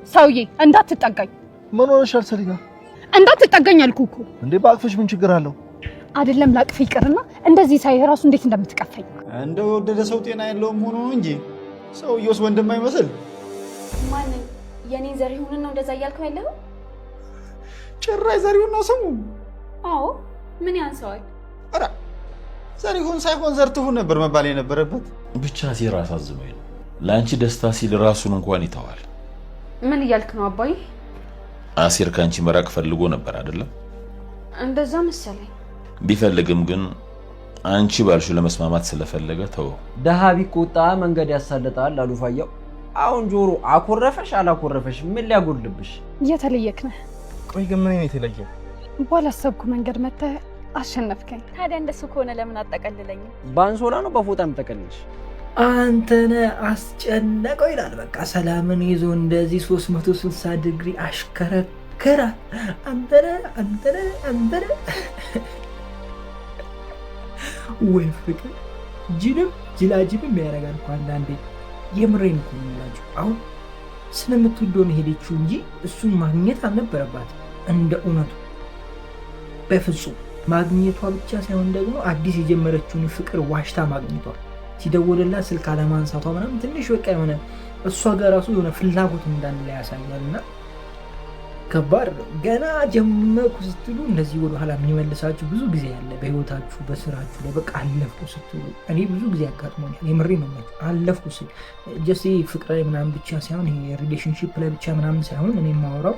ሰውዬ እንዳትጠጋኝ። ምን ሆነሻል ሰሊና? እንዳትጠጋኝ አልኩህ እኮ። እንዴ በአቅፍሽ ምን ችግር አለው? አይደለም ላቅፍ ይቅርና እንደዚህ ሳይህ ራሱ እንዴት እንደምትቀፈኝ። እንደው የወደደ ሰው ጤና የለውም ሆኖ ነው እንጂ ሰውየውስ ወንድም አይመስል። ማንን? የኔን ዘሪሁንን ነው እንደዛ እያልከው ያለው? ጭራሽ ዘሪሁን ነው ስሙ? አዎ፣ ምን ያንሰዋል? ኧረ ዘሪሁን ሳይሆን ዘርትሁን ነበር መባል የነበረበት። ብቻ ሲራ አሳዝኖኝ ነው። ለአንቺ ደስታ ሲል ራሱን እንኳን ይተዋል። ምን እያልክ ነው አባዬ? አሴር ከአንቺ መራቅ ፈልጎ ነበር አይደለም? እንደዛ መሰለኝ። ቢፈልግም ግን አንቺ ባልሽው ለመስማማት ስለፈለገ ተወው። ደሃ ቢቆጣ መንገድ ያሳልጣል አሉ ፋያው። አሁን ጆሮ አኮረፈሽ አላኮረፈሽ ምን ሊያጎልብሽ? እየተለየክ ነህ። ቆይ ግን ምን የተለየ? ባላሰብኩ መንገድ መተህ አሸነፍከኝ። ታዲያ እንደሱ ከሆነ ለምን አጠቀልለኝም? በአንሶላ ነው በፎጣ የምጠቀልልሽ? አንተነህ አስጨነቀው ይላል። በቃ ሰላምን ይዞ እንደዚህ 360 ዲግሪ አሽከረከራ። አንተነህ አንተነህ አንተነህ ወይ ፍቅር! ጅልም ጅላጅልም ያደርጋል እኮ አንዳንዴ። የምሬን እኮ ነው የምላችሁ። አሁን ስለምትወደው ነው ሄደችው እንጂ እሱን ማግኘት አልነበረባትም። እንደ እውነቱ በፍጹም ማግኘቷ ብቻ ሳይሆን ደግሞ አዲስ የጀመረችውን ፍቅር ዋሽታ ማግኘቷ፣ ሲደወልላት ስልክ አለማንሳቷ ምናምን ትንሽ በቃ የሆነ እሷ ጋር ራሱ የሆነ ፍላጎት እንዳለ ያሳያል። እና ከባድ ነው። ገና ጀመርኩ ስትሉ እንደዚህ ወደኋላ የሚመልሳችሁ ብዙ ጊዜ ያለ በህይወታችሁ በስራችሁ ላይ በቃ አለፍኩ ስትሉ፣ እኔ ብዙ ጊዜ አጋጥሞኛል። የምሬ ነው የምላችሁ። አለፍኩ ስል just ፍቅር ላይ ምናምን ብቻ ሳይሆን፣ ይሄ relationship ላይ ብቻ ምናምን ሳይሆን፣ እኔ የማወራው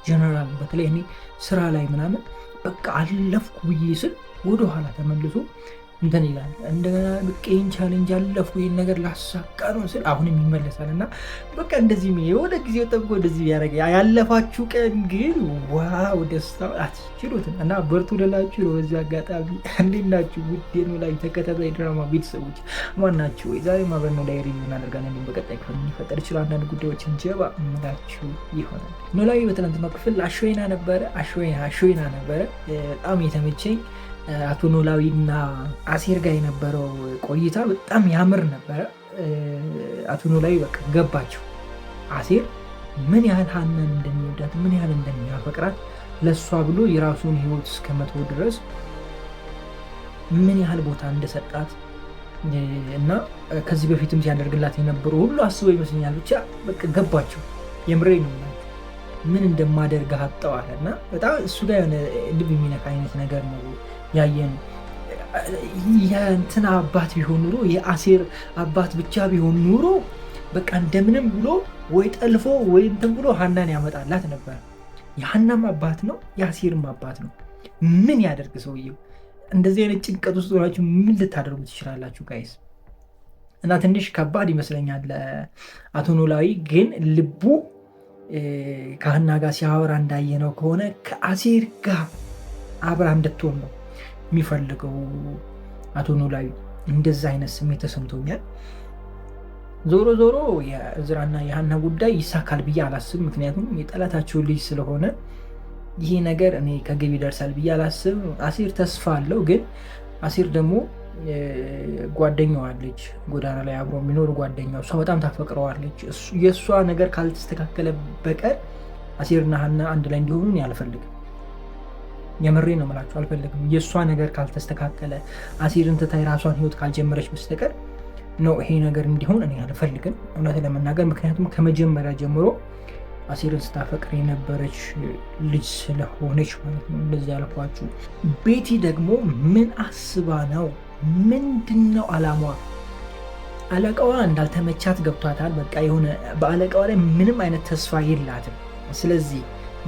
ጀነራል፣ በተለይ እኔ ስራ ላይ ምናምን በቃ አለፍኩ ብዬ ስል ወደኋላ ተመልሶ እንትን ይላል። እንደገና በቃ ይህን challenge አለፍኩ፣ ይህን ነገር ላሳካ ነው ስል አሁንም ይመለሳል። እና በቃ እንደዚህ የሆነ ጊዜው ጠብቆ እንደዚህ ያደረገ ያለፋችሁ ቀን ግን wow ደስታ አትችሉትም። እና በርቱ ልላችሁ ነው በዚህ አጋጣሚ። እንዴት ናችሁ ውድ የኖላዊ ተከታታይ ድራማ ቤተሰቦች ማን ናችሁ ወይ? ዛሬ አብረን ኖላዊ review እናደርጋለን። እንዲሁም በቀጣይ ክፍል ሊፈጠር ይችላል አንዳንድ ጉዳዮችን ጀባ እምላችሁ ይሆናል። ኖላዊ በትናንትናው ክፍል አሾይና ነበረ፣ አሾይና አሾይና ነበረ። በጣም የተመቸኝ አቶ ኖላዊና አሴር ጋር የነበረው ቆይታ በጣም ያምር ነበረ። አቶ ኖላዊ በቃ ገባቸው አሴር ምን ያህል ሀናን እንደሚወዳት፣ ምን ያህል እንደሚያፈቅራት፣ ለእሷ ብሎ የራሱን ሕይወት እስከ መተው ድረስ ምን ያህል ቦታ እንደሰጣት እና ከዚህ በፊትም ሲያደርግላት የነበረው ሁሉ አስበው ይመስለኛል። ብቻ በቃ ገባቸው። የምሬ ነው፣ ምን እንደማደርግ አጣዋል። እና በጣም እሱ ጋር የሆነ ልብ የሚነካ አይነት ነገር ነው ያየነው። የእንትና አባት ቢሆን ኑሮ፣ የአሴር አባት ብቻ ቢሆን ኑሮ በቃ እንደምንም ብሎ ወይ ጠልፎ ወይ እንትን ብሎ ሀናን ያመጣላት ነበር። የሀናም አባት ነው፣ የአሴርም አባት ነው። ምን ያደርግ ሰውየው? እንደዚህ አይነት ጭንቀት ውስጥ ሆናችሁ ምን ልታደርጉ ትችላላችሁ guys? እና ትንሽ ከባድ ይመስለኛል አቶ ኖላዊ። ግን ልቡ ከሀና ጋር ሲያወራ እንዳየነው ከሆነ ከአሴር ጋር አብራ እንድትሆን ነው የሚፈልገው አቶ ኖላዊ። እንደዛ አይነት ስሜት ተሰምቶኛል። ዞሮ ዞሮ የእዝራና የሀና ጉዳይ ይሳካል ብዬ አላስብም። ምክንያቱም የጠላታቸው ልጅ ስለሆነ ይሄ ነገር እኔ ከግብ ይደርሳል ብዬ አላስብም። አሴር ተስፋ አለው፣ ግን አሴር ደግሞ ጓደኛዋ አለች፣ ጎዳና ላይ አብሮ የሚኖር ጓደኛው፣ እሷ በጣም ታፈቅረዋለች። የእሷ ነገር ካልተስተካከለ በቀር አሴርና ሀና አንድ ላይ እንዲሆኑ እኔ አልፈልግም። የምሬ ነው የምላችሁ፣ አልፈልግም። የእሷ ነገር ካልተስተካከለ፣ አሴርን ትታ የራሷን ህይወት ካልጀመረች በስተቀር ነው ይሄ ነገር እንዲሆን እኔ አልፈልግም፣ እውነት ለመናገር። ምክንያቱም ከመጀመሪያ ጀምሮ አሴርን ስታፈቅር የነበረች ልጅ ስለሆነች ማለት ነው እንደዚህ ያልኳችሁ። ቤቲ ደግሞ ምን አስባ ነው? ምንድን ነው አላማዋ? አለቃዋ እንዳልተመቻት ገብቷታል። በቃ የሆነ በአለቃዋ ላይ ምንም አይነት ተስፋ የላትም። ስለዚህ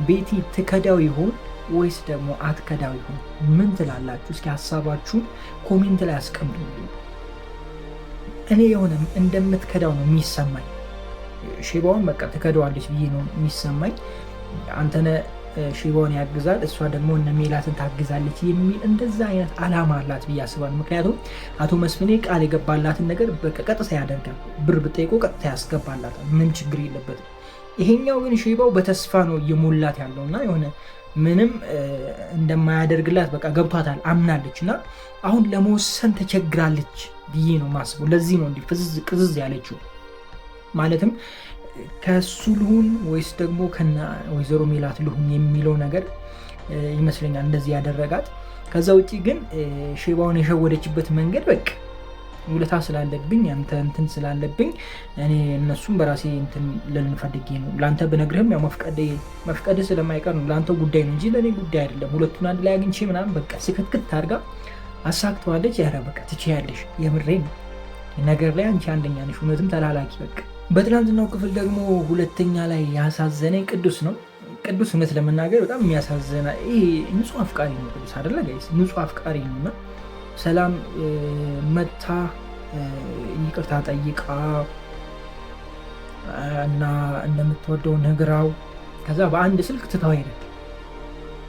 ቤቲ ትከዳው ይሆን ወይስ ደግሞ አትከዳው ይሆን? ምን ትላላችሁ? እስኪ ሀሳባችሁን comment ላይ አስቀምጡልኝ። እኔ የሆነ እንደምትከዳው ነው የሚሰማኝ። ሼባውን በቃ ትከዳዋለች ብዬ ነው የሚሰማኝ። አንተነህ ሼባውን ያግዛል፣ እሷ ደግሞ እነ ሜላትን ታግዛለች የሚል እንደዛ አይነት አላማ አላት ብዬ አስባለሁ። ምክንያቱም አቶ መስፍኔ ቃል የገባላትን ነገር በቃ ቀጥታ ያደርጋል። ብር ብጠይቆ ቀጥታ ያስገባላታል። ምንም ችግር የለበትም። ይሄኛው ግን ሼባው በተስፋ ነው እየሞላት ያለው እና የሆነ ምንም እንደማያደርግላት በቃ ገብቷታል፣ አምናለች እና አሁን ለመወሰን ተቸግራለች ብዬ ነው የማስበው። ለዚህ ነው እንዲህ ፍዝዝ ቅዝዝ ያለችው። ማለትም ከእሱ ልሁን ወይስ ደግሞ ከነ ወይዘሮ ሜላት ልሁን የሚለው ነገር ይመስለኛል እንደዚህ ያደረጋት። ከዛ ውጭ ግን ሼባውን የሸወደችበት መንገድ በቃ ውለታ ስላለብኝ አንተ እንትን ስላለብኝ እኔ እነሱም በራሴ እንትን ልል ፈልጌ ነው። ለአንተ ብነግርህም ያው መፍቀድ ስለማይቀር ነው። ለአንተ ጉዳይ ነው እንጂ ለእኔ ጉዳይ አይደለም። ሁለቱን አንድ ላይ አግኝቼ ምናምን በቃ ስክትክት አድርጋ አሳክተዋለች። ኧረ በቃ ትችያለሽ፣ የምሬ ነው ነገር ላይ አንቺ አንደኛ ነሽ። እውነትም ተላላኪ በቃ። በትናንትናው ክፍል ደግሞ ሁለተኛ ላይ ያሳዘነኝ ቅዱስ ነው። ቅዱስ እውነት ለመናገር በጣም የሚያሳዝና ይሄ ንጹህ አፍቃሪ ነው። ቅዱስ አይደለ guys? ንጹህ አፍቃሪ ነው እና ሰላም መታ ይቅርታ ጠይቃ እና እንደምትወደው ነግራው ከዛ በአንድ ስልክ ትታው ሄደች።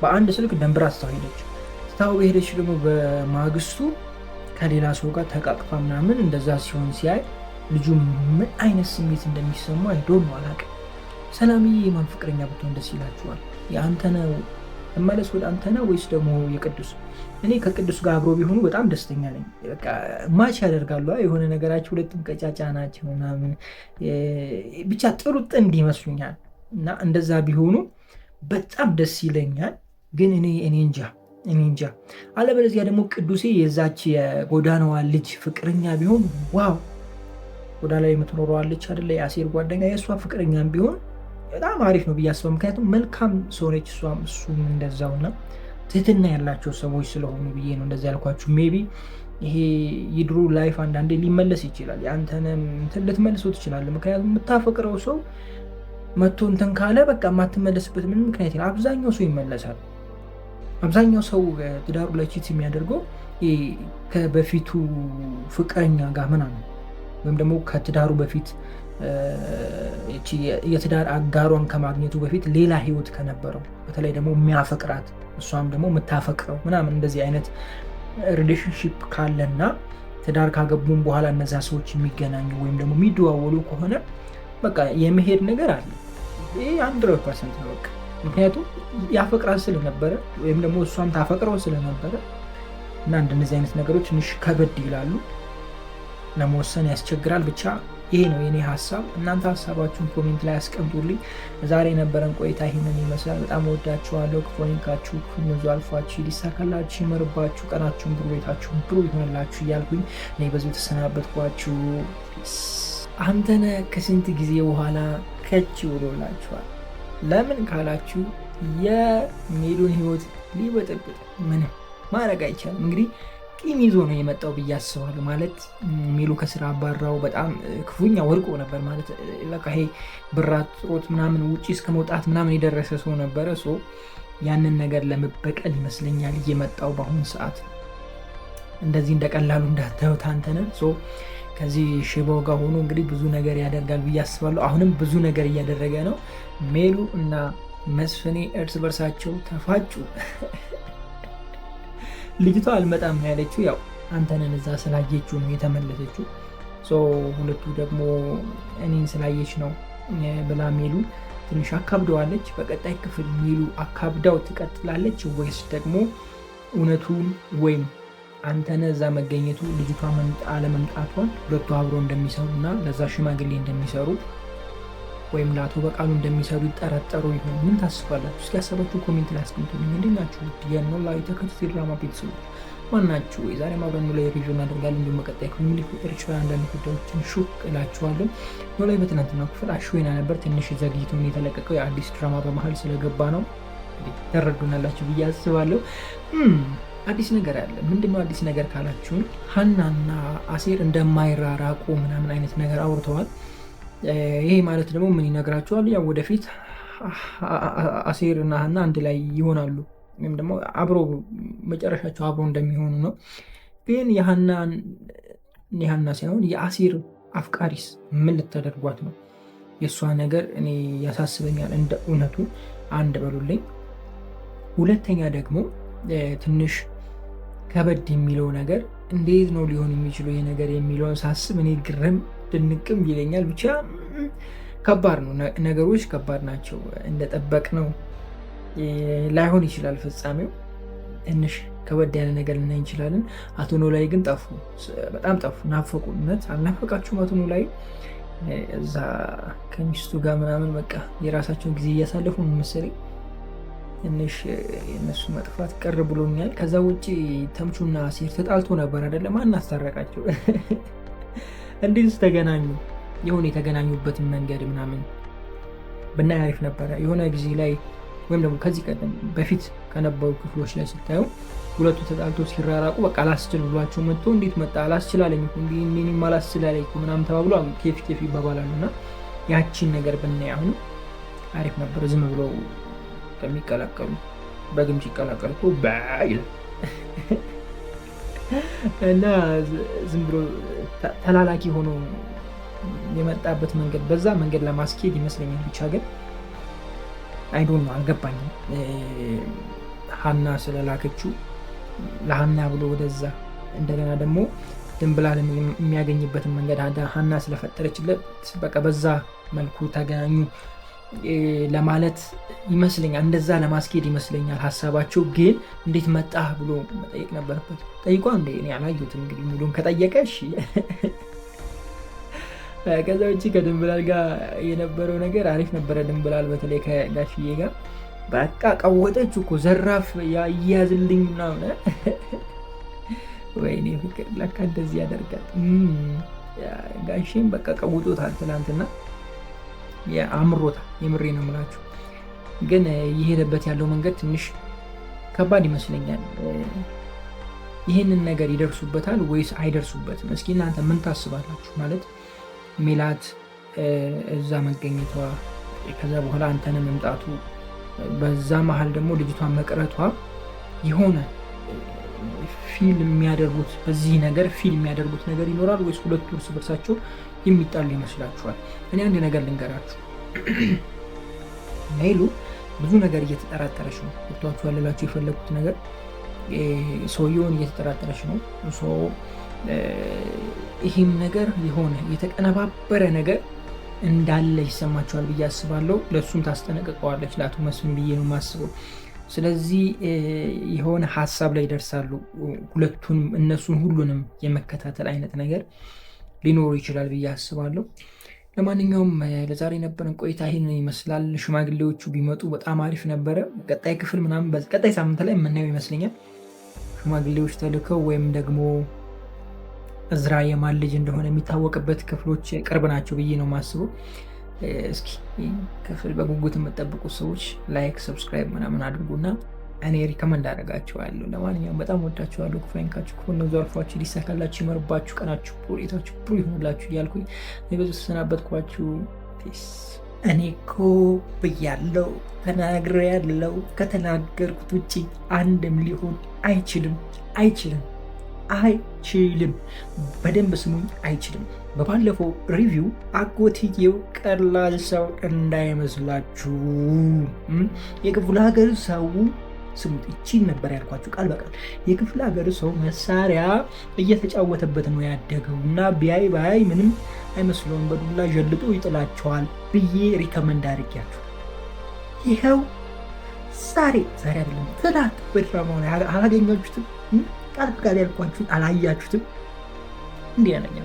በአንድ ስልክ ደንብራ ትታው ሄደች። ትታው በሄደች ደግሞ በማግስቱ ከሌላ ሰው ጋር ተቃቅፋ ምናምን እንደዛ ሲሆን ሲያይ ልጁ ምን አይነት ስሜት እንደሚሰማ I don't know አላውቅም። ሰላምዬ የማን ፍቅረኛ ብትሆን ደስ ይላችኋል? የአንተነህ እመለስ ወደ አንተነህ ወይስ ደግሞ የቅዱስ? እኔ ከቅዱስ ጋር አብሮ ቢሆኑ በጣም ደስተኛ ነኝ። በቃ match ያደርጋሉ። የሆነ ነገራቸው ሁለቱም ቀጫጫ ናቸው ምናምን ብቻ ጥሩ ጥንድ ይመስሉኛል። እና እንደዛ ቢሆኑ በጣም ደስ ይለኛል። ግን እኔ እንጃ እኔ እንጃ። አለበለዚያ ደግሞ ቅዱሴ የዛች የጎዳናዋ ልጅ ፍቅረኛ ቢሆን wow! ጎዳና ላይ የምትኖረዋ ልጅ አይደለ የአሴር ጓደኛ፣ የእሷ ፍቅረኛ ቢሆን በጣም አሪፍ ነው ብዬ አስባለሁ። ምክንያቱም መልካም ሰው ነች እሷም እሱም እንደዛውና ትህትና ያላቸው ሰዎች ስለሆኑ ብዬ ነው እንደዚ ያልኳችሁ። maybe ይሄ የድሮ life አንዳንዴ ሊመለስ ይችላል። የአንተንም እንትን ልትመልሰው ትችላለህ። ምክንያቱም የምታፈቅረው ሰው መቶ እንትን ካለ በቃ የማትመለስበት ምንም ምክንያት የለም። አብዛኛው ሰው ይመለሳል። አብዛኛው ሰው ትዳሩ ላይ cheat የሚያደርገው ከበፊቱ ፍቅረኛ ጋር ምናምን ወይም ደግሞ ከትዳሩ በፊት የትዳር አጋሯን ከማግኘቱ በፊት ሌላ ህይወት ከነበረው በተለይ ደግሞ የሚያፈቅራት እሷም ደግሞ የምታፈቅረው ምናምን እንደዚህ አይነት relationship ካለና ትዳር ካገቡም በኋላ እነዛ ሰዎች የሚገናኙ ወይም ደግሞ የሚደዋወሉ ከሆነ በቃ የመሄድ ነገር አለ። ይህ 100% ነው በቃ። ምክንያቱም ያፈቅራት ስለነበረ ወይም ደግሞ እሷም ታፈቅረው ስለነበረ እና እንደነዚህ አይነት ነገሮች ትንሽ ከበድ ይላሉ፣ ለመወሰን ያስቸግራል። ብቻ ይሄ ነው የኔ ሀሳብ። እናንተ ሀሳባችሁን comment ላይ አስቀምጡልኝ። ዛሬ የነበረን ቆይታ ይህንን ይመስላል። በጣም ወዳችኋለሁ። ክፉ አይንካችሁ፣ ክፉ አልፏችሁ፣ ሊሳካላችሁ፣ ይመርባችሁ፣ ቀናችሁን ብሩህ፣ ቤታችሁን ብሩህ ይሆንላችሁ እያልኩኝ እኔ በዚሁ ተሰናበትኳችሁ። አንተነህ ከስንት ጊዜ በኋላ ከች ብሎላችኋል። ለምን ካላችሁ የሚሉን ህይወት ሊበጠብጥ ምንም ማድረግ አይቻልም። እንግዲህ ቂም ይዞ ነው የመጣው ብዬ አስባለሁ። ማለት ሚሉ ከስራ አባራው በጣም ክፉኛ ወድቆ ነበር። ማለት በቃ ይሄ ብር አጥሮት ምናምን ውጪ እስከ መውጣት ምናምን የደረሰ ሰው ነበረ። so ያንን ነገር ለመበቀል ይመስለኛል እየመጣው በአሁኑ ሰዓት። እንደዚህ እንደቀላሉ እንዳታዩት አንተነህ። so ከዚህ ሽባው ጋር ሆኖ እንግዲህ ብዙ ነገር ያደርጋል ብዬ አስባለሁ። አሁንም ብዙ ነገር እያደረገ ነው። ሜሉ እና መስፍኔ እርስ በርሳቸው ተፋጩ። ልጅቷ አልመጣም ነው ያለችው። ያው አንተነህን እዛ ስላየችው ነው የተመለሰችው። ሁለቱ ደግሞ እኔን ስላየች ነው ብላ ሜሉ ትንሽ አካብደዋለች። በቀጣይ ክፍል ሜሉ አካብዳው ትቀጥላለች ወይስ ደግሞ እውነቱን ወይም አንተነህ እዛ መገኘቱ ልጅቷ አለመምጣቷን ሁለቱ አብሮ እንደሚሰሩ እና ለዛ ሽማግሌ እንደሚሰሩ ወይም ለአቶ በቃሉ እንደሚሰሩ ይጠረጠሩ ይሆን? ምን ታስባላችሁ? እስኪ ሀሳባችሁ comment ላይ አስቀምጡልኝ። እንዴት ናችሁ? የኖላዊ ተከታታይ ድራማ ቤተሰቦች ማናችሁ? የዛሬ አብረን ኖላዊ review እናደርጋለን። እንዲሁም በቀጣይ ክፍል ምን ሊፈጠር ይችላል አንዳንድ ጉዳዮችን ሹክ እላችኋለሁ። ኖላዊ በትናንትናው ክፍል አሽወይና ነበር። ትንሽ ዘግይቶ ነው የተለቀቀው። የአዲስ ድራማ በመሀል ስለገባ ነው። ተረዱናላችሁ ብዬ አስባለሁ። አዲስ ነገር አለ። ምንድነው አዲስ ነገር ካላችሁን ሀናና አሴር እንደማይራራቁ ምናምን አይነት ነገር አውርተዋል። ይሄ ማለት ደግሞ ምን ይነግራቸዋል? ያው ወደፊት አሴር እና ሀና አንድ ላይ ይሆናሉ ወይም ደግሞ አብሮ መጨረሻቸው አብሮ እንደሚሆኑ ነው። ግን የሀና ሳይሆን የአሴር አፍቃሪስ ምን ልታደርጓት ነው? የእሷ ነገር እኔ ያሳስበኛል። እንደ እውነቱ አንድ በሉልኝ። ሁለተኛ ደግሞ ትንሽ ከበድ የሚለው ነገር እንዴት ነው ሊሆን የሚችለው ይሄ ነገር የሚለውን ሳስብ እኔ ግርም ድንቅም ይለኛል። ብቻ ከባድ ነው፣ ነገሮች ከባድ ናቸው። እንደጠበቅነው ላይሆን ይችላል ፍጻሜው። ትንሽ ከበድ ያለ ነገር ልናይ እንችላለን። አቶ ኖላዊ ግን ጠፉ፣ በጣም ጠፉ፣ ናፈቁ። እውነት አልናፈቃችሁም? አቶ ኖላዊ እዛ ከሚስቱ ጋር ምናምን በቃ የራሳቸውን ጊዜ እያሳለፉ ነው መሰለኝ። ትንሽ የእነሱ መጥፋት ቅር ብሎኛል። ከዛ ውጭ ተምቹና አሴር ተጣልቶ ነበር አይደለ? ማን አስታረቃቸው? እንዴትስ ተገናኙ? የሆነ የተገናኙበትን መንገድ ምናምን ብናይ አሪፍ ነበረ። የሆነ ጊዜ ላይ ወይም ደግሞ ከዚህ ቀደም በፊት ከነበሩ ክፍሎች ላይ ስታዩ ሁለቱ ተጣልቶ ሲራራቁ በቃ አላስችል ብሏቸው መጥቶ እንዴት መጣ አላስችል አለኝ እኮ እንዲህ እኔም አላስችል አለኝ እኮ ምናምን ተባብሎ ኬፍ ኬፍ ይባባላሉ። እና ያቺን ነገር ብናይ አሁን አሪፍ ነበረ። ዝም ብለው ከሚቀላቀሉ በግም ሲቀላቀል እኮ ይላል እና ዝም ብሎ ተላላኪ ሆኖ የመጣበት መንገድ በዛ መንገድ ለማስኬድ ይመስለኛል። ብቻ ግን I don't know አልገባኝም። ሀና ስለላከችው ለሀና ብሎ ወደዛ እንደገና ደግሞ ድንብላልን የሚያገኝበትን መንገድ ሀና ስለፈጠረችለት በቃ በዛ መልኩ ተገናኙ ለማለት ይመስለኛል። እንደዛ ለማስኬድ ይመስለኛል ሀሳባቸው። ግን እንዴት መጣህ ብሎ መጠየቅ ነበረበት። ጠይቋ እንደ እኔ አላየሁትም። እንግዲህ ሙሉን ከጠየቀ እሺ። ከዛ ውጭ ከድንብላል ጋር የነበረው ነገር አሪፍ ነበረ። ድንብላል በተለይ ከጋሽዬ ጋር በቃ ቀወጠች እኮ ዘራፍ ያያዝልኝ ምናምን። ወይኔ ፍቅር ለካ እንደዚህ ያደርጋል። ጋሼም በቃ ቀውጦታል ትናንትና፣ አምሮታል። የምሬ ነው የምላችሁ። ግን እየሄደበት ያለው መንገድ ትንሽ ከባድ ይመስለኛል። ይህንን ነገር ይደርሱበታል ወይስ አይደርሱበትም? እስኪ እናንተ ምን ታስባላችሁ? ማለት ሜላት እዛ መገኘቷ፣ ከዛ በኋላ አንተነ መምጣቱ፣ በዛ መሀል ደግሞ ልጅቷ መቅረቷ የሆነ feel የሚያደርጉት በዚህ ነገር feel የሚያደርጉት ነገር ይኖራል ወይስ ሁለቱ እርስ በርሳቸው የሚጣሉ ይመስላችኋል? እኔ አንድ ነገር ልንገራችሁ። ሜሉ ብዙ ነገር እየተጠራጠረች ነው። ገብቷችኋል? ልላችሁ የፈለኩት ነገር ሰውየውን እየተጠራጠረች ነው። ይህም ነገር የሆነ የተቀነባበረ ነገር እንዳለ ይሰማቸዋል ብዬ አስባለሁ። ለእሱም ታስጠነቅቀዋለች ለአቶ መስፍን ብዬ ነው የማስበው። ስለዚህ የሆነ ሀሳብ ላይ ይደርሳሉ። ሁለቱንም እነሱን ሁሉንም የመከታተል አይነት ነገር ሊኖሩ ይችላል ብዬ አስባለሁ። ለማንኛውም ለዛሬ የነበረን ቆይታ ይህንን ይመስላል። ሽማግሌዎቹ ቢመጡ በጣም አሪፍ ነበረ። ቀጣይ ክፍል ምናምን ቀጣይ ሳምንት ላይ የምናየው ይመስለኛል። ሽማግሌዎች ተልከው ወይም ደግሞ እዝራ የማን ልጅ እንደሆነ የሚታወቅበት ክፍሎች ቅርብ ናቸው ብዬ ነው የማስበው። እስኪ ክፍል በጉጉት የምጠብቁት ሰዎች like፣ subscribe ምናምን አድርጉና እኔ recommend አደርጋችኋለሁ። ለማንኛውም በጣም ወዳችኋለሁ። ክፉ አይንካችሁ፣ ክፉ ነው ዘርፏችሁ፣ ሊሳካላችሁ፣ ይመርባችሁ፣ ቀናችሁ ብሩህ፣ ቤታችሁ ብሩህ ይሁንላችሁ እያልኩኝ እኔ በዚሁ ተሰናበትኳችሁ። Peace። እኔ እኮ ብያለሁ፣ ተናግሬያለሁ። ከተናገርኩት ውጭ አንድም ሊሆን አይችልም፣ አይችልም፣ አይችልም። በደንብ ስሙኝ፣ አይችልም። በባለፈው review አጎትዬው ቀላል ሰው እንዳይመስላችሁ የክፍለ ሀገር ሰው ስሙት፣ እቺን ነበር ያልኳችሁ ቃል በቃል የክፍለ ሀገር ሰው መሳሪያ እየተጫወተበት ነው ያደገው እና ቢያይ ባያይ ምንም አይመስለውም፣ በዱላ ዠልጦ ይጥላቸዋል ብዬ recommend አድርጊያችሁ ይኸው ዛሬ ዛሬ አይደለም ትናንት በድራማው ላይ አላገኛችሁትም? ቃል በቃል ያልኳችሁን አላያችሁትም? እንዲህ ያለኛ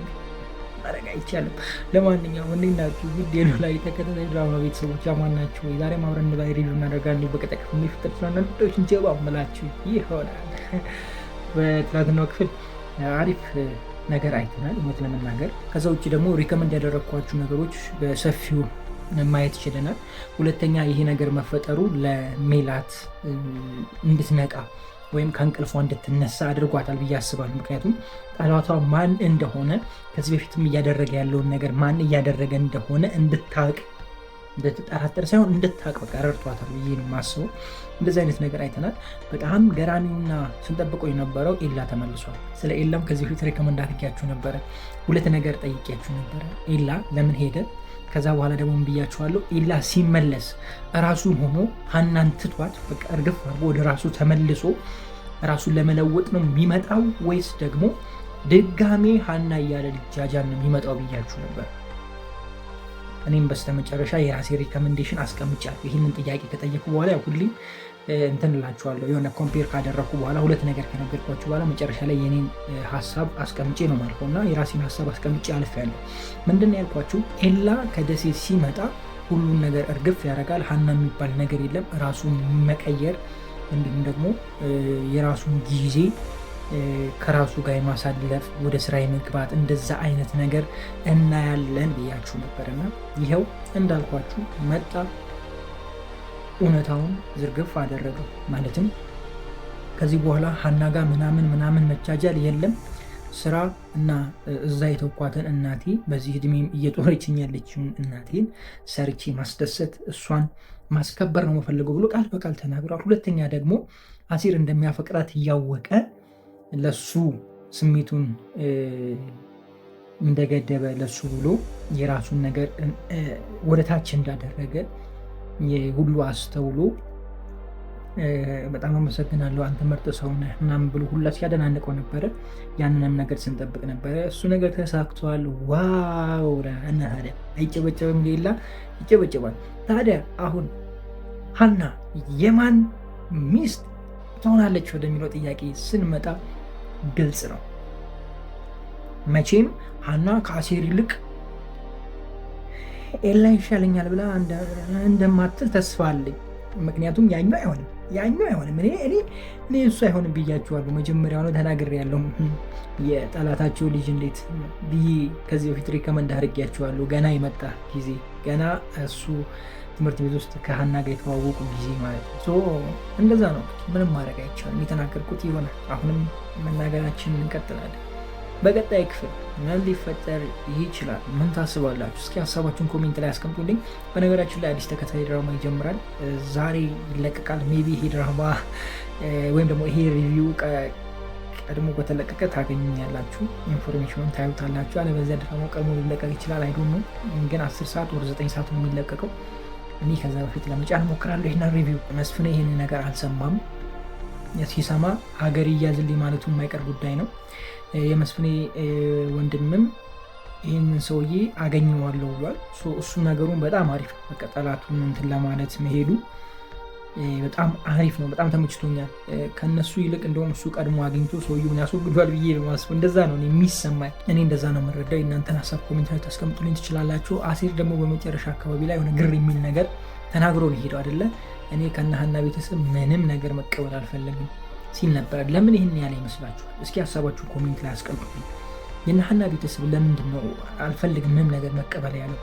ማድረግ አይቻልም። ለማንኛውም እንዴት ናችሁ? ውድ የኖላዊ ተከታታይ ድራማ ቤተሰቦች አማን ናችሁ ወይ? ዛሬም አብረን እንባይ review እናደርጋለን። በቀጣይ ክፍል የሚፈጠር ስለሆነ ጉዳዮችን ጀባ ምላችሁ ይሆናል። በትናንትናው ክፍል አሪፍ ነገር አይተናል እውነት ለመናገር። ከዛ ውጭ ደግሞ recommend ያደረግኳችሁ ነገሮች በሰፊው ማየት ችለናል። ሁለተኛ ይሄ ነገር መፈጠሩ ለሜላት እንድትነቃ ወይም ከእንቅልፏ እንድትነሳ አድርጓታል ብዬ አስባለሁ። ምክንያቱም ጠላቷ ማን እንደሆነ ከዚህ በፊትም እያደረገ ያለውን ነገር ማን እያደረገ እንደሆነ እንድታቅ እንድትጠራጠር ሳይሆን እንድታቅ በቃ ረድቷታል ብዬ ነው የማስበው። እንደዚህ አይነት ነገር አይተናል። በጣም ገራሚውና ስንጠብቀው የነበረው ኤላ ተመልሷል። ስለ ኤላም ከዚህ በፊት recommend አድርጊያችሁ ነበረ። ሁለት ነገር ጠይቂያችሁ ነበረ። ኤላ ለምን ሄደ? ከዛ በኋላ ደግሞ ምን ብያችኋለሁ? ኤላ ሲመለስ ራሱን ሆኖ ሀናን ትቷት በቃ እርግፍ አድርጎ ወደ ራሱ ተመልሶ ራሱን ለመለወጥ ነው የሚመጣው ወይስ ደግሞ ድጋሜ ሀና እያለ ልጃጃን ነው የሚመጣው ብያችሁ ነበር። እኔም በስተመጨረሻ የራሴ recommendation አስቀምጫለሁ። ይህንን ጥያቄ ከጠየኩ በኋላ ሁሌም እንትን እላችኋለሁ፣ የሆነ compare ካደረግኩ በኋላ፣ ሁለት ነገር ከነገርኳችሁ በኋላ መጨረሻ ላይ የኔን ሀሳብ አስቀምጬ ነው ማልፈው እና የራሴን ሀሳብ አስቀምጬ አልፌያለሁ። ምንድን ነው ያልኳችሁ? ኤላ ከደሴ ሲመጣ ሁሉን ነገር እርግፍ ያደርጋል። ሀና የሚባል ነገር የለም። ራሱን መቀየር እንዲሁም ደግሞ የራሱን ጊዜ ከራሱ ጋር የማሳለፍ፣ ወደ ስራ የመግባት እንደዛ አይነት ነገር እናያለን ብያችሁ ነበርና ይኸው እንዳልኳችሁ መጣ። እውነታውን ዝርግፍ አደረገው። ማለትም ከዚህ በኋላ ሀና ጋር ምናምን ምናምን መጃጃል የለም። ስራ እና እዛ የተውኳትን እናቴ፣ በዚህ እድሜም እየጦረችኝ ያለችውን እናቴን ሰርቼ ማስደሰት፣ እሷን ማስከበር ነው የምፈልገው ብሎ ቃል በቃል ተናግሯል። ሁለተኛ ደግሞ አሲር እንደሚያፈቅራት እያወቀ ለሱ ስሜቱን እንደገደበ፣ ለሱ ብሎ የራሱን ነገር ወደ ታች እንዳደረገ ሁሉ አስተውሎ በጣም አመሰግናለሁ፣ አንተ ምርጥ ሰው ነህ ምናምን ብሎ ሁላ ሲያደናንቀው ነበረ። ያንንም ነገር ስንጠብቅ ነበረ። እሱ ነገር ተሳክቷል። Wow! እና ታዲያ አይጨበጨብም? ሌላ ይጨበጨባል። ታዲያ አሁን ሀና የማን ሚስት ትሆናለች ወደሚለው ጥያቄ ስንመጣ ግልጽ ነው። መቼም ሀና ከአሴር ይልቅ ኤላ ይሻለኛል ብላ እንደማትል ተስፋ አለኝ። ምክንያቱም ያኛው አይሆንም፣ ያኛው አይሆንም። እኔ እሱ አይሆንም ብያችኋለሁ። መጀመሪያውኑ ተናግሬያለሁ። የጠላታቸው ልጅ እንዴት ብዬ ከዚህ በፊት recommend አድርጌያችኋለሁ። ገና የመጣ ጊዜ፣ ገና እሱ ትምህርት ቤት ውስጥ ከሀና ጋር የተዋወቁ ጊዜ ማለት ነው። እንደዛ ነው። ምንም ማድረግ አይቻልም። የተናገርኩት ይሆናል። አሁንም መናገራችንን እንቀጥላለን። በቀጣይ ክፍል ምን ሊፈጠር ይችላል? ምን ታስባላችሁ? እስኪ ሀሳባችሁን comment ላይ አስቀምጡልኝ። በነገራችን ላይ አዲስ ተከታታይ ድራማ ይጀምራል። ዛሬ ይለቀቃል። Maybe ይሄ ድራማ ወይም ደግሞ ይሄ review ቀድሞ በተለቀቀ ታገኙኛላችሁ፣ information ኑን ታዩታላችሁ። አለበለዚያ ድራማው ቀድሞ ሊለቀቅ ይችላል። I don't know፣ ግን 10 ሰዓት ወደ 9 ሰዓት ነው የሚለቀቀው። እኔ ከዛ በፊት ለመጫን እሞክራለሁ ይህን review። መስፍኔ ይህን ነገር አልሰማም። ሲሰማ ሀገር ይያዝልኝ ማለቱ የማይቀር ጉዳይ ነው። የመስፍኔ ወንድምም ይህንን ሰውዬ አገኘዋለሁ ብሏል። እሱ ነገሩን በጣም አሪፍ ነው። በቃ ጠላቱን እንትን ለማለት መሄዱ በጣም አሪፍ ነው። በጣም ተመችቶኛል። ከነሱ ይልቅ እንደውም እሱ ቀድሞ አግኝቶ ሰውዬውን ያስወግዷል ብዬ ነው የማስበው። እንደዛ ነው የሚሰማኝ። እኔ እንደዛ ነው የምረዳው። የእናንተን ሀሳብ comment ላይ ታስቀምጡልኝ ትችላላችሁ። አሴር ደግሞ በመጨረሻ አካባቢ ላይ የሆነ ግር የሚል ነገር ተናግሮ ነው የሄደው አይደለ? እኔ ከነሀና ቤተሰብ ምንም ነገር መቀበል አልፈለግም ሲል ነበረ። ለምን ይህን ያለ ይመስላችኋል? እስኪ ሀሳባችሁ comment ላይ አስቀምጡልኝ። የነሀና ቤተሰብ ለምንድን ነው አልፈልግም ምንም ነገር መቀበል ያለው?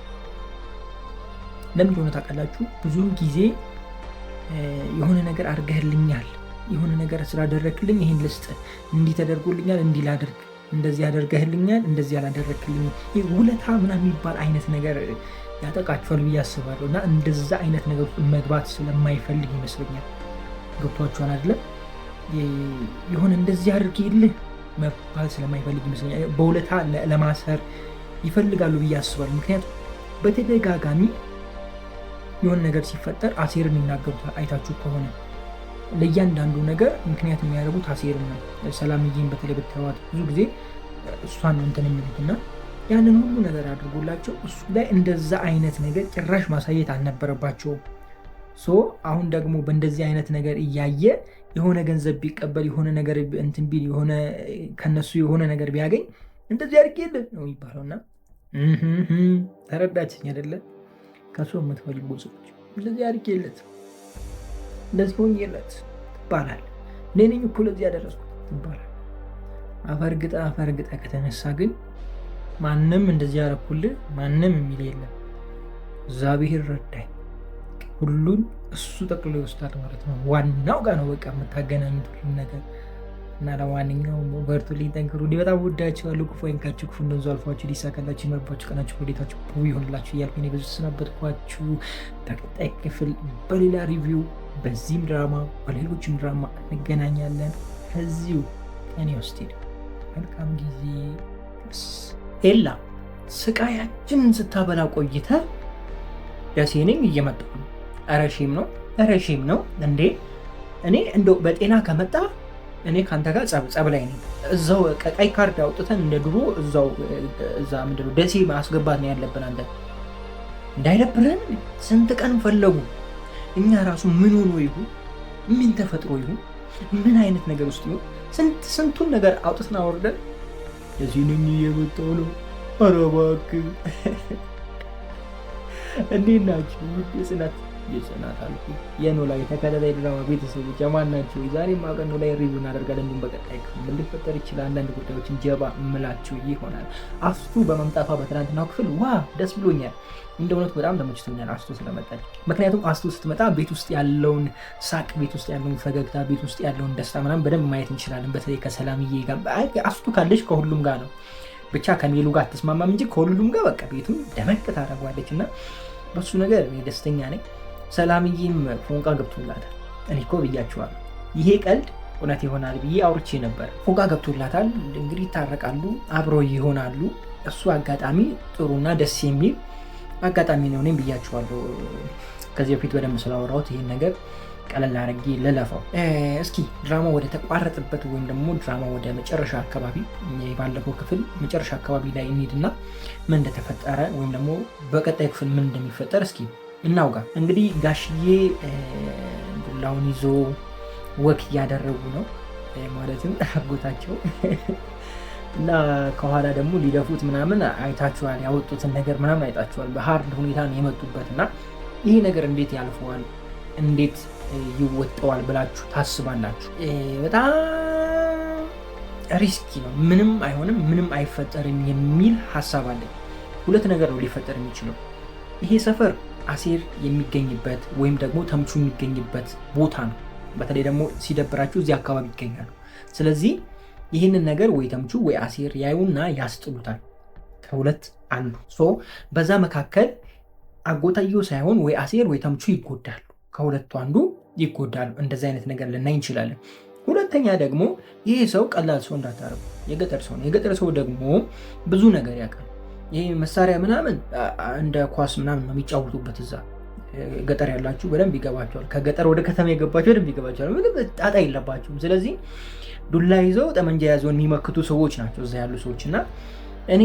ለምን እንደሆነ ታውቃላችሁ? ብዙውን ጊዜ የሆነ ነገር አድርገህልኛል፣ የሆነ ነገር ስላደረግክልኝ ይህን ልስጥ፣ እንዲህ ተደርጎልኛል፣ እንዲህ ላድርግ፣ እንደዚህ አደርገህልኛል፣ እንደዚህ አላደረግክልኝም፣ ውለታ ምናምን የሚባል አይነት ነገር ያጠቃቸዋል ብዬ አስባለሁ። እና እንደዛ አይነት ነገር ውስጥ መግባት ስለማይፈልግ ይመስለኛል። ገብቷችኋል አይደለም? የሆነ እንደዚህ አድርጌልህ መባል ስለማይፈልግ ይመስለኛል። በውለታ ለማሰር ይፈልጋሉ ብዬ አስባለሁ። ምክንያቱም በተደጋጋሚ የሆነ ነገር ሲፈጠር አሴርን ይናገሩታል። አይታችሁ ከሆነ ለእያንዳንዱ ነገር ምክንያት የሚያደርጉት አሴርን ነው። ሰላምዬን በተለይ ብታዩት ብዙ ጊዜ እሷን ነው እንትን የሚሉት እና ያንን ሁሉ ነገር አድርጎላቸው እሱ ላይ እንደዛ አይነት ነገር ጭራሽ ማሳየት አልነበረባቸውም። So አሁን ደግሞ በእንደዚህ አይነት ነገር እያየ የሆነ ገንዘብ ቢቀበል፣ የሆነ ነገር እንትን ቢል፣ የሆነ ከነሱ የሆነ ነገር ቢያገኝ እንደዚህ አድርጌልህ ነው የሚባለው። እና ተረዳችኝ አይደለ? ከሱ የምትፈልጉ ሰዎች እንደዚህ አድርጌለት፣ እንደዚህ ሆኜለት ትባላል። እኔ ነኝ እኮ ለዚህ ያደረስኩት ትባላል። አፈርግጠ አፈርግጠ ከተነሳ ግን ማንም እንደዚህ ያረኩልህ ማንም የሚል የለም። እግዚአብሔር ረዳኝ፣ ሁሉን እሱ ጠቅሎ ይወስዳል ማለት ነው። ዋናው ጋር ነው በቃ የምታገናኙት ሁሉን ነገር። እና ለማንኛውም በርቱልኝ፣ ጠንክሩ። እኔ በጣም ወዳችኋለሁ። ክፉ አይንካችሁ፣ ክፉ እንደንዙ አልፏችሁ፣ ሊሳካላችሁ፣ ይመርባችሁ፣ ቀናችሁ ወዴታችሁ ብሩህ ይሆንላችሁ እያልኩ እኔ በዚሁ ተሰናበትኳችሁ። በቀጣይ ክፍል በሌላ review በዚህም ድራማ በሌሎችም ድራማ እንገናኛለን። ከዚሁ ቀኔ ውስጥ መልካም ጊዜ። ኤላ ስቃያችንን ስታበላ ቆይተ ደሴ ነኝ እየመጣሁ ነው። ኧረ shame ነው፣ ኧረ shame ነው እንዴ! እኔ እንደው በጤና ከመጣ እኔ ከአንተ ጋር ጸብ ላይ ነኝ። እዛው ቀይ ካርድ አውጥተን እንደ ድሮ እዛው እዛ ምንድን ነው ደሴ ማስገባት ነው ያለብን። አንተ እንዳይደብረን ስንት ቀን ፈለጉ። እኛ ራሱ ምን ሆኖ ይሁን፣ ምን ተፈጥሮ ይሁን፣ ምን አይነት ነገር ውስጥ ይሁን፣ ስንት ስንቱን ነገር አውጥተን አወርደን እዚህ ነኝ እየመጣሁ ነው። ኧረ እባክህ እንዴት ናችሁ? ውድ የጽናት የጽናት አልኩ የኖላዊ ተከታታይ ድራማ ቤተሰቦች የማን ናቸው? ዛሬም አብረን ኖላዊ review እናደርጋለን። እንዲሁም በቀጣይ ክፍል ምን ሊፈጠር ይችላል አንዳንድ ጉዳዮችን ጀባ እምላችሁ ይሆናል። አስቱ በመምጣቷ በትናንትናው ክፍል ዋ ደስ ብሎኛል። እንደ እውነቱ በጣም ተመችቶኛል አስቱ ስለመጣች። ምክንያቱም አስቱ ስትመጣ ቤት ውስጥ ያለውን ሳቅ፣ ቤት ውስጥ ያለውን ፈገግታ፣ ቤት ውስጥ ያለውን ደስታ ምናምን በደንብ ማየት እንችላለን። በተለይ ከሰላምዬ ጋር አስቱ ካለች ከሁሉም ጋር ነው። ብቻ ከሜሉ ጋር አትስማማም እንጂ ከሁሉም ጋር በቃ ቤቱን ደመቅ ታደርጓለች እና በሱ ነገር እኔ ደስተኛ ነኝ። ሰላምዬም ፎንቃ ገብቶላታል። እኔ እኮ ብያችኋለሁ ይሄ ቀልድ እውነት ይሆናል ብዬ አውርቼ ነበር። ፎንቃ ገብቶላታል። እንግዲህ ይታረቃሉ፣ አብረው ይሆናሉ። እሱ አጋጣሚ ጥሩና ደስ የሚል አጋጣሚ ነው። እኔም ብያችኋለሁ ከዚህ በፊት በደንብ ስላወራሁት ይህን ነገር ቀለል አድርጌ ልለፈው። እስኪ ድራማ ወደ ተቋረጠበት ወይም ደግሞ ድራማ ወደ መጨረሻ አካባቢ ባለፈው ክፍል መጨረሻ አካባቢ ላይ እንሂድና ምን እንደተፈጠረ ወይም ደግሞ በቀጣይ ክፍል ምን እንደሚፈጠር እስኪ እናውጋ። እንግዲህ ጋሽዬ ዱላውን ይዞ walk እያደረጉ ነው፣ ማለትም አጎታቸው እና ከኋላ ደግሞ ሊደፉት ምናምን አይታችኋል፣ ያወጡትን ነገር ምናምን አይታችኋል። በ hard ሁኔታ ነው የመጡበት እና ይሄ ነገር እንዴት ያልፈዋል፣ እንዴት ይወጠዋል ብላችሁ ታስባላችሁ? በጣም risky ነው። ምንም አይሆንም፣ ምንም አይፈጠርም የሚል ሀሳብ አለኝ። ሁለት ነገር ነው ሊፈጠር የሚችለው። ይሄ ሰፈር አሴር የሚገኝበት ወይም ደግሞ ተምቹ የሚገኝበት ቦታ ነው። በተለይ ደግሞ ሲደብራችሁ እዚህ አካባቢ ይገኛሉ። ስለዚህ ይህንን ነገር ወይ ተምቹ ወይ አሴር ያዩና ያስጥሉታል። ከሁለት አንዱ። So በዛ መካከል አጎታየው ሳይሆን ወይ አሴር ወይ ተምቹ ይጎዳሉ። ከሁለቱ አንዱ ይጎዳሉ። እንደዚህ አይነት ነገር ልናይ እንችላለን። ሁለተኛ ደግሞ ይህ ሰው ቀላል ሰው እንዳታረጉ፣ የገጠር ሰው ነው። የገጠር ሰው ደግሞ ብዙ ነገር ያውቃል። ይሄ መሳሪያ ምናምን እንደ ኳስ ምናምን ነው የሚጫወቱበት። እዛ ገጠር ያላችሁ በደንብ ይገባቸዋል። ከገጠር ወደ ከተማ የገባችሁ በደንብ ይገባቸዋል። ምንም ጣጣ የለባችሁም። ስለዚህ ዱላ ይዘው ጠመንጃ ያዘውን የሚመክቱ ሰዎች ናቸው እዛ ያሉ ሰዎች እና እኔ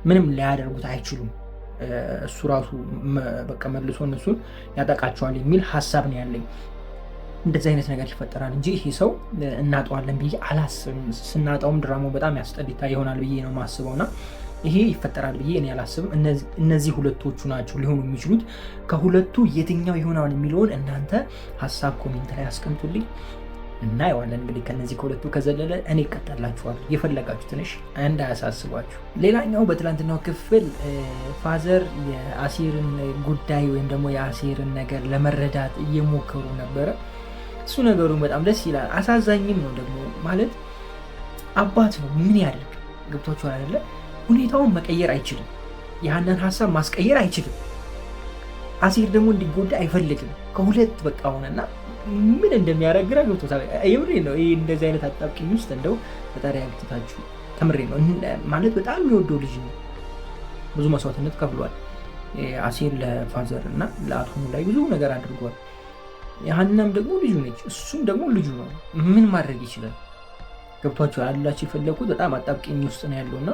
ምንም ሊያደርጉት አይችሉም። እሱ ራሱ በቃ መልሶ እነሱን ያጠቃቸዋል የሚል ሀሳብ ነው ያለኝ። እንደዚህ አይነት ነገር ይፈጠራል እንጂ ይሄ ሰው እናጠዋለን ብዬ አላስብም። ስናጣውም ድራማው በጣም ያስጠሊታ ይሆናል ብዬ ነው የማስበው እና ይሄ ይፈጠራል ብዬ እኔ አላስብም። እነዚህ ሁለቶቹ ናቸው ሊሆኑ የሚችሉት። ከሁለቱ የትኛው ይሆናል የሚለውን እናንተ ሀሳብ comment ላይ አስቀምጡልኝ፣ እናየዋለን። እንግዲህ ከነዚህ ከሁለቱ ከዘለለ እኔ እቀጣላችኋለሁ። የፈለጋችሁ ትንሽ እንዳያሳስባችሁ። ሌላኛው በትላንትናው ክፍል father የአሴርን ጉዳይ ወይም ደግሞ የአሴርን ነገር ለመረዳት እየሞከሩ ነበረ። እሱ ነገሩ በጣም ደስ ይላል። አሳዛኝም ነው ደግሞ ማለት አባት ነው፣ ምን ያደርግ ገብቷችኋል አይደለ? ሁኔታውን መቀየር አይችልም። ያንን ሀሳብ ማስቀየር አይችልም። አሴር ደግሞ እንዲጎዳ አይፈልግም። ከሁለት በቃ ሆነና ምን እንደሚያደርግ ግራ ገብቶታል። የምሬ ነው። ይህ እንደዚህ አይነት አጣብቂኝ ውስጥ እንደው ፈጣሪ ያግጥታችሁ። ከምሬ ነው። ማለት በጣም የሚወደው ልጅ ነው። ብዙ መስዋዕትነት ከፍሏል አሴር ለ father እና ለአቶ ላይ ብዙ ነገር አድርጓል። ሀናም ደግሞ ልጁ ነች፣ እሱም ደግሞ ልጁ ነው። ምን ማድረግ ይችላል? ገብቷቸው አላቸው የፈለኩት በጣም አጣብቂኝ ውስጥ ነው ያለውና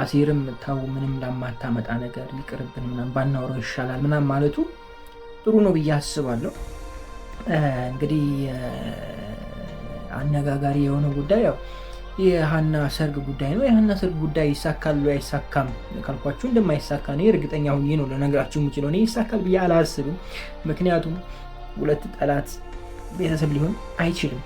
አሴርም ተው ምንም ለማታመጣ ነገር ይቅርብን ምናምን ባናወራው ይሻላል ምናምን ማለቱ ጥሩ ነው ብዬ አስባለሁ። እንግዲህ አነጋጋሪ የሆነ ጉዳይ ያው የሀና ሰርግ ጉዳይ ነው። የሀና ሰርግ ጉዳይ ይሳካል ወይ አይሳካም ካልኳችሁ እንደማይሳካ እኔ እርግጠኛ ሁኜ ነው ልነግራችሁ የምችለው። እኔ ይሳካል ብዬ አላስብም። ምክንያቱም ሁለት ጠላት ቤተሰብ ሊሆን አይችልም።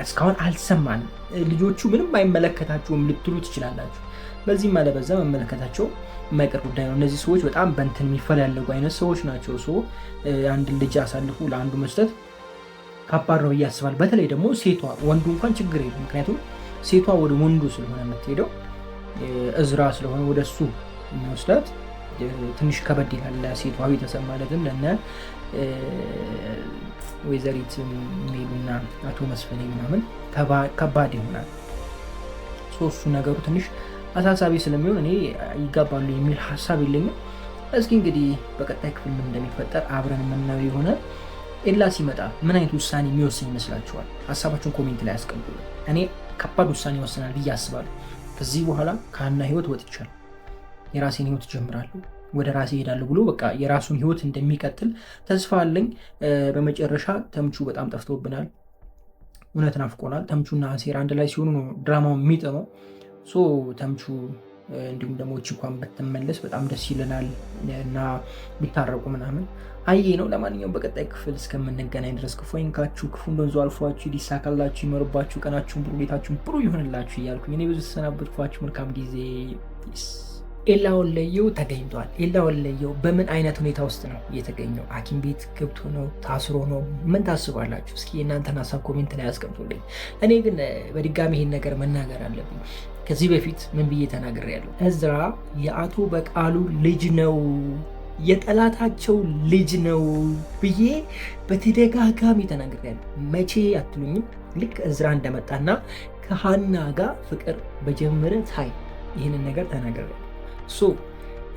እስካሁን አልሰማንም። ልጆቹ ምንም አይመለከታቸውም ልትሉ ትችላላችሁ። በዚህም አለበዛ መመለከታቸው የማይቀር ጉዳይ ነው። እነዚህ ሰዎች በጣም በእንትን የሚፈላለጉ አይነት ሰዎች ናቸው። So አንድ ልጅ አሳልፎ ለአንዱ መስጠት ከባድ ነው ብዬ አስባለሁ። በተለይ ደግሞ ሴቷ፣ ወንዱ እንኳን ችግር የለም። ምክንያቱም ሴቷ ወደ ወንዱ ስለሆነ የምትሄደው እዝራ ስለሆነ ወደ እሱ የሚወስዳት ትንሽ ከበድ ይላል ለሴቷ ቤተሰብ ማለትም ለነ ወይዘሪት ሜሉና አቶ መስፍኔ ምናምን ከባድ ይሆናል። ሶስቱ ነገሩ ትንሽ አሳሳቢ ስለሚሆን እኔ ይጋባሉ የሚል ሀሳብ የለኝም። እስኪ እንግዲህ በቀጣይ ክፍል ምን እንደሚፈጠር አብረን የምናየው ይሆናል። ኤላ ሲመጣ ምን አይነት ውሳኔ የሚወስን ይመስላችኋል? ሀሳባችሁን comment ላይ አስቀምጡ። እኔ ከባድ ውሳኔ ይወስናል ብዬ አስባለሁ። ከዚህ በኋላ ከሀና ህይወት ወጥቻለሁ፣ የራሴን ህይወት ጀምራለሁ። ወደ ራሴ እሄዳለሁ ብሎ በቃ የራሱን ህይወት እንደሚቀጥል ተስፋ አለኝ። በመጨረሻ ተምቹ በጣም ጠፍቶብናል፣ እውነት ናፍቆናል። ተምቹና አሴር አንድ ላይ ሲሆኑ ነው ድራማው የሚጥመው። So ተምቹ እንዲሁም ደግሞ ቺኳን ብትመለስ በጣም ደስ ይለናል እና ቢታረቁ ምናምን አየ ነው። ለማንኛውም በቀጣይ ክፍል እስከምንገናኝ ድረስ ክፉ አይንካችሁ፣ ክፉ እንደንዙ አልፏችሁ፣ ሊሳካላችሁ፣ ይመርባችሁ፣ ቀናችሁን ብሩህ፣ ቤታችሁን ብሩህ ይሆንላችሁ እያልኩኝ እኔ ብዙ ተሰናበትኳችሁ። መልካም ጊዜ። ኤላ ወለየው ተገኝቷል። ኤላ ወለየው በምን አይነት ሁኔታ ውስጥ ነው የተገኘው? ሐኪም ቤት ገብቶ ነው? ታስሮ ነው? ምን ታስባላችሁ? እስኪ የእናንተን ሀሳብ comment ላይ አስቀምጡልኝ። እኔ ግን በድጋሚ ይሄን ነገር መናገር አለብኝ። ከዚህ በፊት ምን ብዬ ተናግሬያለሁ? እዝራ የአቶ በቃሉ ልጅ ነው፣ የጠላታቸው ልጅ ነው ብዬ በተደጋጋሚ ተናግሬያለሁ። መቼ አትሉኝም? ልክ እዝራ እንደመጣና ከሀና ጋር ፍቅር በጀመረ time ይህንን ነገር ተናግሬያለሁ። So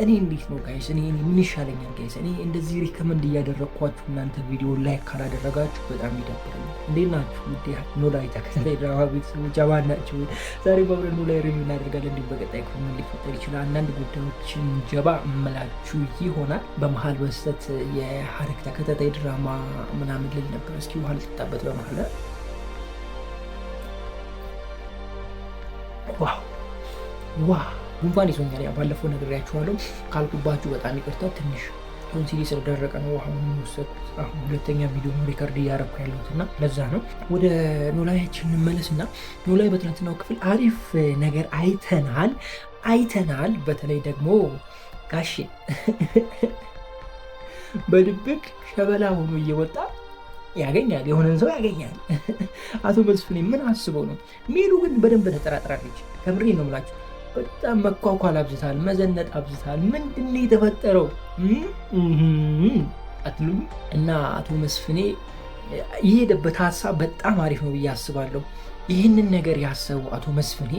እኔ እንዴት ነው guys? እኔ ምን ይሻለኛል guys? እኔ እንደዚህ recommend እያደረግኳችሁ እናንተ ቪዲዮ like ካላደረጋችሁ በጣም ይደብረኛል። እንዴት ናችሁ ውድ ኖላዊ ተከታታይ ድራማ ቤተሰቦች? አማን ናችሁ? ዛሬ በአብረን ኖላዊ review እናደርጋለን። እንዲሁም በቀጣይ ክፍል ምን ሊፈጠር ይችላል አንዳንድ ጉዳዮችን ጀባ እምላችሁ ይሆናል። በመሀል በስተት የሀረግ ተከታታይ ድራማ ምናምን ልል ነበር። እስኪ ውሃ ልጠጣበት በመሀል። Wow wow ጉንፋን ይዞኛል። ያው ባለፈው ነግሬያችኋለሁ። ካልኩባችሁ በጣም ይቅርታ። ትንሽ ቶንሲሌ ስለደረቀ ነው ውሃውን የወሰድኩት። አሁን ሁለተኛ ቪዲዮ ነው record እያደረኩ ያለሁት እና ለዛ ነው። ወደ ኖላዊያችን እንመለስ እና ኖላዊ በትናንትናው ክፍል አሪፍ ነገር አይተናል። በተለይ ደግሞ ጋሼ በድብቅ ሸበላ ሆኖ እየወጣ ያገኛል፣ የሆነን ሰው ያገኛል። አቶ መስፍኔ ምን አስበው ነው? ሜሉ ግን በደንብ ተጠራጥራለች። ከምሬ ነው የምላችሁ። በጣም መኳኳል አብዝታል፣ መዘነጥ አብዝታል። ምንድን ነው የተፈጠረው አትሉም? እና አቶ መስፍኔ የሄደበት ሀሳብ በጣም አሪፍ ነው ብዬ አስባለሁ። ይህንን ነገር ያሰቡ አቶ መስፍኔ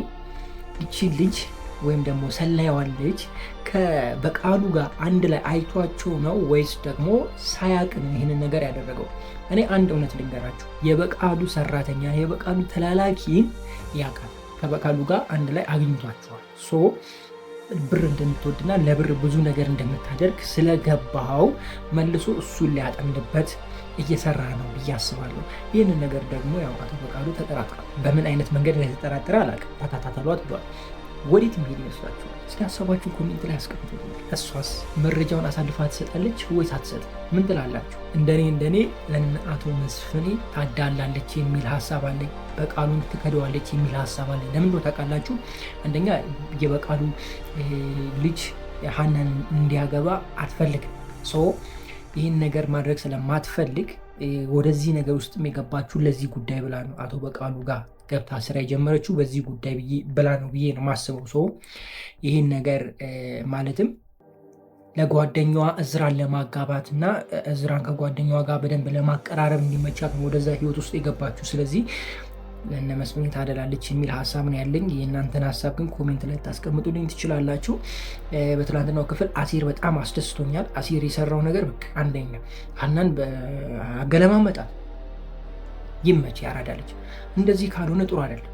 ይቺን ልጅ ወይም ደግሞ ሰላይዋን ልጅ ከበቃሉ ጋር አንድ ላይ አይቷቸው ነው ወይስ ደግሞ ሳያቅ ነው ይህንን ነገር ያደረገው? እኔ አንድ እውነት ልንገራችሁ፣ የበቃሉ ሰራተኛ የበቃሉ ተላላኪን ያውቃል። ከበቃሉ ጋር አንድ ላይ አግኝቷቸዋል። So ብር እንደምትወድና ለብር ብዙ ነገር እንደምታደርግ ስለገባው መልሶ እሱን ሊያጠምድበት እየሰራ ነው ብዬ አስባለሁ። ይህንን ነገር ደግሞ ያው አቶ በቃሉ ተጠራጥሯል። በምን አይነት መንገድ እንደተጠራጠረ አላውቅም። ተከታተሏት ብሏል። ወዴት የሚሄድ ይመስላችኋል? እስኪ ሀሳባችሁን comment ላይ አስቀምጡ። እሷስ መረጃውን አሳልፋ ትሰጣለች ወይስ አትሰጥም? ምን ትላላችሁ? እንደኔ ለእነ አቶ መስፍኔ ታዳላለች የሚል ሀሳብ አለኝ። በቃሉን ትከደዋለች የሚል ሀሳብ አለኝ። ለምን እንደሆነ ታውቃላችሁ? አንደኛ የበቃሉ ልጅ ሀናን እንዲያገባ አትፈልግም። So ይህን ነገር ማድረግ ስለማትፈልግ ወደዚህ ነገር ውስጥም የገባችሁ ለዚህ ጉዳይ ብላ ነው አቶ በቃሉ ጋር ገብታ ስራ የጀመረችው በዚህ ጉዳይ ብላ ነው ብዬ ነው የማስበው። So ይህን ነገር ማለትም ለጓደኛዋ እዝራን ለማጋባት እና እዝራን ከጓደኛዋ ጋር በደንብ ለማቀራረብ እንዲመቻት ነው ወደዛ ህይወት ውስጥ የገባችው። ስለዚህ ለእነ መስፍኔ ታደላለች የሚል ሀሳብ ነው ያለኝ። የእናንተን ሀሳብ ግን comment ላይ ታስቀምጡልኝ ትችላላችሁ። በትላንትናው ክፍል አሴር በጣም አስደስቶኛል። አሴር የሰራው ነገር በቃ አንደኛ ሀናን አገለማመጣት። ይመች ያራዳለች። እንደዚህ ካልሆነ ጥሩ አይደለም።